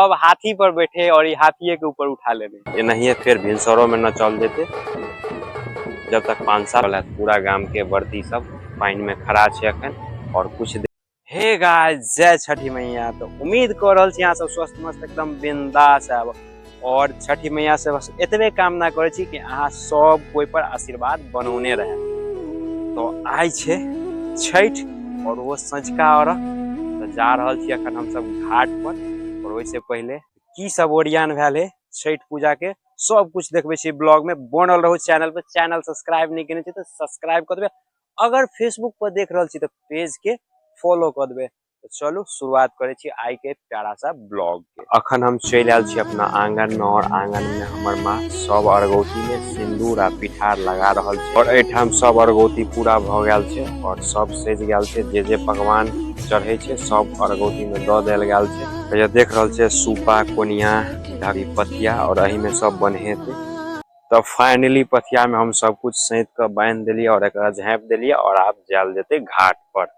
सब हाथी पर बैठे और ई हाथीए के ऊपर उठा लेने। एनाहिए फेर भिनसरो में नचल जेते जब तक 5 साल है। पूरा गाम के बर्ती सब पानि में खड़ा छै अखन और कुछ हे गाइस, जय छठी मैया। तो उम्मीद कर रहल छी अहाँ सब स्वस्थ मस्त एकदम बिंदास आब और छठी मैया से बस एतबे कामना करै छी कि अहाँ सब कोई पर आशीर्वाद बनौने रहे। तो आइ छै छठि और वो सँझुका अर्घ, तो जा रहल छी अखन हम सब घाट पर। और ओहिसे पहिले की सब ओरियान भेल है छठि पूजा के सब कुछ देखबै छी ब्लॉग में। बनल रहू चैनल पर, चैनल सब्सक्राइब नहीं केने छी तो सब्सक्राइब कर देबै, अगर फेसबुक पर देख रहल छी तो पेज के फॉलो कर देबै। तो चलू शुरुआत करै छी आइ के प्यारा सा ब्लॉग के। अखन हम चलि आयल छी अपना आंगन में और आंगन में हमर माँ सब अरगौती में सिंदूर आ पिठार लगा रहल छै और एहिठाम सब अरगौती पूरा भऽ गेल छै और सब सजि गेल छै। जे जे पकवान चढ़ै छै सब अरगौती में दऽ देल गेल छै। भैया देख रहल छै सूपा, कोनिया, ढाबी, पथिया और एहि में सब बन्हेतै। तऽ फाइनली पथिया में हम सब कुछ सैंत कऽ बान्हि देलियै और एकरा झाँपि देलियै और आब जायल जेतै घाट पर।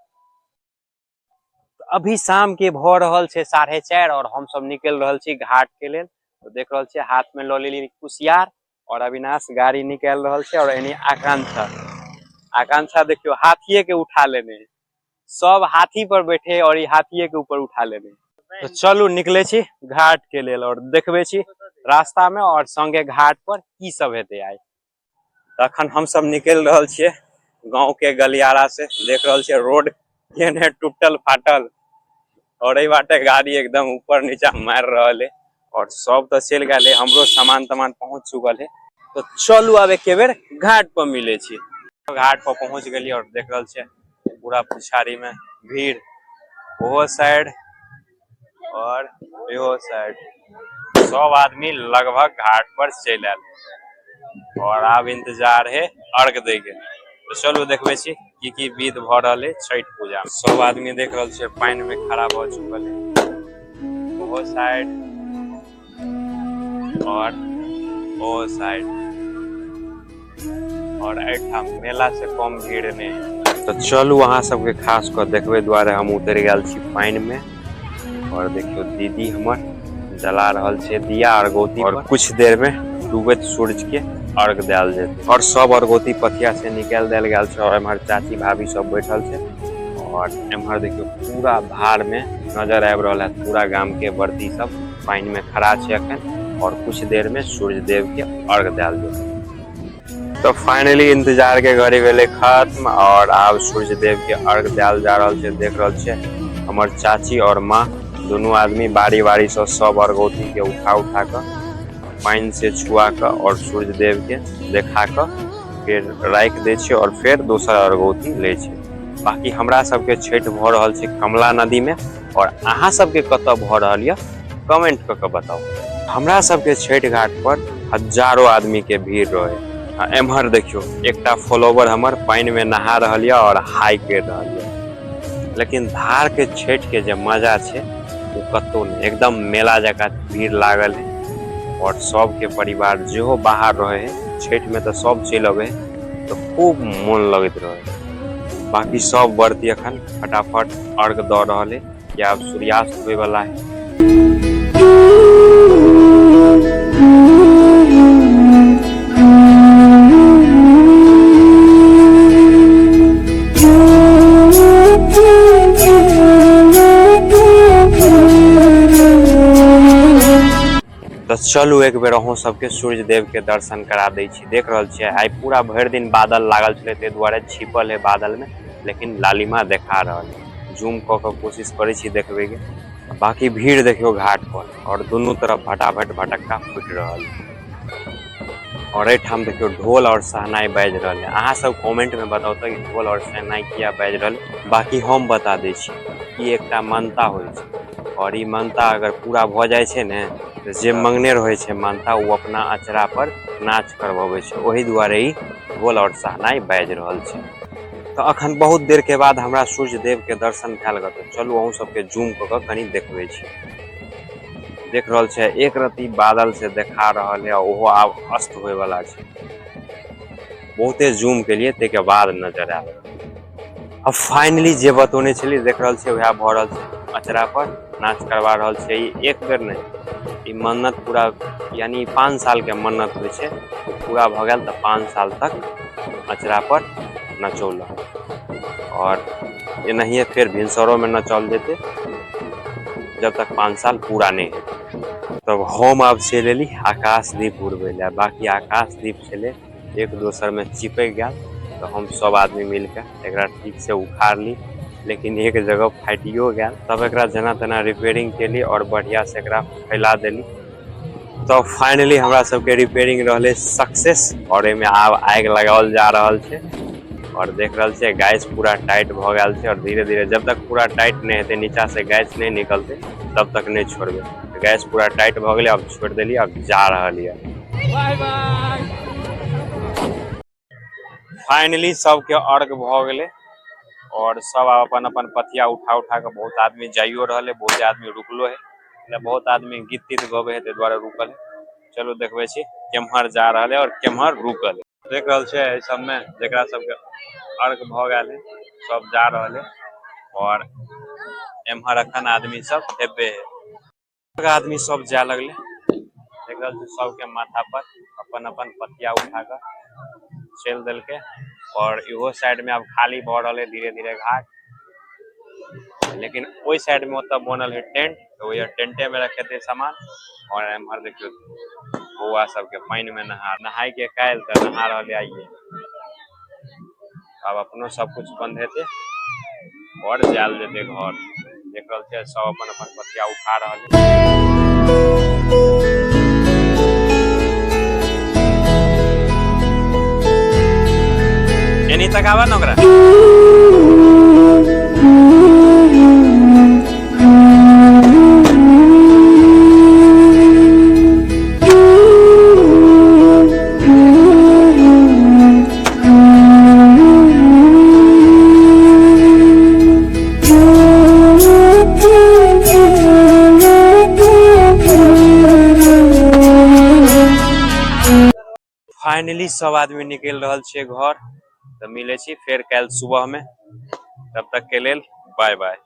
अभी शाम के भऽ रहल छै 4:30 और हम सब निकलि रहल छी घाट के लेल। तो देख रहल छियै हाथ में लऽ लेलियै कुसियार और अविनाश गाड़ी निकालि रहल छै और एनी आकांक्षा, आकांक्षा देखियौ हाथिये के उठा लेने, सब हाथी पर बैठे और ई हाथिये के ऊपर उठा लेने। तो चलू निकले छी घाट के लेल और देखबै छी रास्ता में और संगे घाट पर की सब हेतै आइ। तखन हम सब निकलि रहल छियै गांव के गलियारा से। देख रहल छियै रोड केने टूटल फाटल और एहि बाटे गाड़ी एकदम ऊपर नीचा मारि रहल है और सब तो चलि गेल है, हमरो सामान तमान पहुंच चुकल है। तो चलू आब एके बेर घाट पर मिले छी। घाट पर पहुंच गेलियै और देख रहल छियै पूरा पिछाड़ी में भीड़, ओहो साइड और इहो साइड सब आदमी लगभग घाट पर चलि आयल और आब इंतजार है अर्घ दै के। तो चलू देखबै छी की की विध भऽ रहल है छठि पूजा में। सब आदमी देख रहल छै पानि में खड़ा भऽ चुकल है, ओहो साइड और ओहो साइड, और एहिठाम मेला से कम भीड़ नहीं है। तो चलू अहाँ सबके खास कऽ देखबै दुआरे हम उतरि गेल छी पानि में और देखियौ दीदी हमर जला रहल छै दिया अरगौती और कुछ देर में डूबैत सूरज के अर्घ देल जेतै और सब अरगौती पथिया से निकालि देल गेल छै और एम्हर चाची भाभी सब बैठल छै और एम्हर देखियौ पूरा धार में नजर आबि रहल है, पूरा गाम के बर्ती सब पानि में खड़ा छै अखन और कुछ देर में सूर्य देव के अर्घ देल जेतै। तो फाइनली इंतजार के घड़ी भेलै खत्म और आब सूर्य देव के अर्घ देल जा रहल छै। देख रहल छियै हमर चाची और माँ दुनू आदमी बारी बारी से सब अर्घौती के उठा उठा कऽ पानि से छुआ कऽ और सूर्य देव के देखा कऽ फेर राखि दै छै और फेर दोसर अर्घौती लै छै। बाकी हमरा सबके छठि भऽ रहल छै कमला नदी में और अहाँ सबके कतऽ भऽ रहल यऽ कमेंट कऽ के बताउ। हमरा सबके छठि घाट पर हजारों आदमी के भीड़ रहे। आ एम्हर देखियौ एकटा फॉलोवर हमर पानि में नहा रहल यऽ और हाई करि रहल यऽ। लेकिन धार के छठि के जे मजा छै ओ कतौ नहि, एकदम मेला जकाँ भीड़ लागल है और सबके परिवार जेहो बाहर रहे है छठि में तऽ सब चलि अबै है तऽ खूब मोन लगैत रहे है। बाकी सब व्रती अखन फटाफट अर्घ दऽ रहल है कि आब सूर्यास्त होय वाला है। तऽ चलू एक बेर अहूँ सबके सूर्य देव के दर्शन करा दै छी। देख रहल छियै आइ पूरा भरि दिन बादल लागल छलै ताहि दुआरे छिपल है बादल में, लेकिन लालिमा देखा रहल है। जूम कऽ के कोशिश करै छी देखबै के। बाकी भीड़ देखियौ घाट पर और दुनू तरफ भटाभट भटक्का फूटि रहल है। और एहिठाम देखियौ ढोल और शहनाई बाजि रहल है। अहाँ सब कमेंट में बताउ तऽ ढोल और शहनाई किया बाजि रहल है। बाकी हम बता दै छी ई एकटा मान्यता होइ छै और ई मान्यता अगर पूरा भऽ जाइ छै ने तऽ जे मंगने रहै छै मान्यता ओ अपना अचरा पर नाच करबबै छै, ओहि दुआरे ई ढोल और शहनाई बाजि रहल छै। तऽ अखन बहुत देर के बाद हमरा सूर्य देव के दर्शन भेल गऽ। तऽ चलू अहूँ सबके जूम कऽ कऽ कनि देखबै छी। देख रहल छै एक रत्ती बादल से देखा रहल है, ओहो आब अस्त होय वाला छै। बहुते जूम केलिए ताहिके बाद नजर आयल। अब फाइनली जे बतौने छलियै देख रहल छियै वएह भऽ रहल छै। अचरा पर नाच करवा रहल छै। ई एक बेर नहि, ई मन्नत पूरा यानी 5 साल के मन्नत होइ छै, पूरा भऽ गेल तऽ 5 साल तक अचरा पर नचौलक। और एनाहिए फेर भिनसरो में नचल जेतै जब तक 5 साल पूरा नहि हेतै। तब हम आब चलि एली आकाशदीप उड़बै लए। बाकी आकाशदीप छलै एक दोसर में चिपकि गेल, तऽ हम सब आदमी मिलके एकरा ठीक से उखाड़ली, लेकिन एक जगह फाटियो गेल। तब एकरा जेना तेना रिपेयरिंग केली और बढ़िया से एकरा फैला देली। तब फाइनली हमरा सबके रिपेयरिंग रहलै सक्सेस और एहिमे आब आगि लगाओल जा रहल छै। और देख रहल छियै गैस पूरा टाइट भऽ गेल छै और धीरे धीरे जब तक पूरा टाइट नहि हेतै, नीचा से गैस नहि निकलतै, तब तक नहि छोड़बै। गैस पूरा टाइट भऽ गेलै, आब छोड़ि देलियै, आब जा रहल यऽ। Bye bye. Finally सबके अर्घ भऽ गेलै और सब आब अपन अपन पथिया उठा उठा के बहुत आदमी जाइयो रहल है, बहुत आदमी रुकलो है, मतलब बहुत आदमी गीत तीत गबै है, ताहि दुआरे रुकल है। चलू देखबै छी केम्हर जा रहल है और केम्हर रुकल है। देख रहल छियै एहि सबमे जेकरा सबके अर्घ भऽ गेल है सब जा रहल है और एम्हर अखन आदमी सब हेबे है, आदमी सब जाय लगले। देख रहल छी सबके माथा पर अपन अपन पथिया उठा कऽ चलि देलकै। और इहो साइड में आब खाली भऽ रहल है धीरे धीरे घाट, लेकिन ओहि साइड में ओतऽ बनल है टेंट, तऽ ओहि टेंटे में रखेतै सामान। और एम्हर देखियौ बौआ सबके पानि में नहाय के काल्हि तऽ नहा रहल है आइये। आब अपनो सब कुछ बंद हेतै और जायल जेतै घर। देख रहल छियै सब अपन अपन पथिया उठा रहल है। एनी तक आवा ना ओकरा। फाइनली सब आदमी निकलि रहल छियै घर, तऽ मिलै छी फेर काल्हि सुबह में। तब तक के लेल बाय बाय।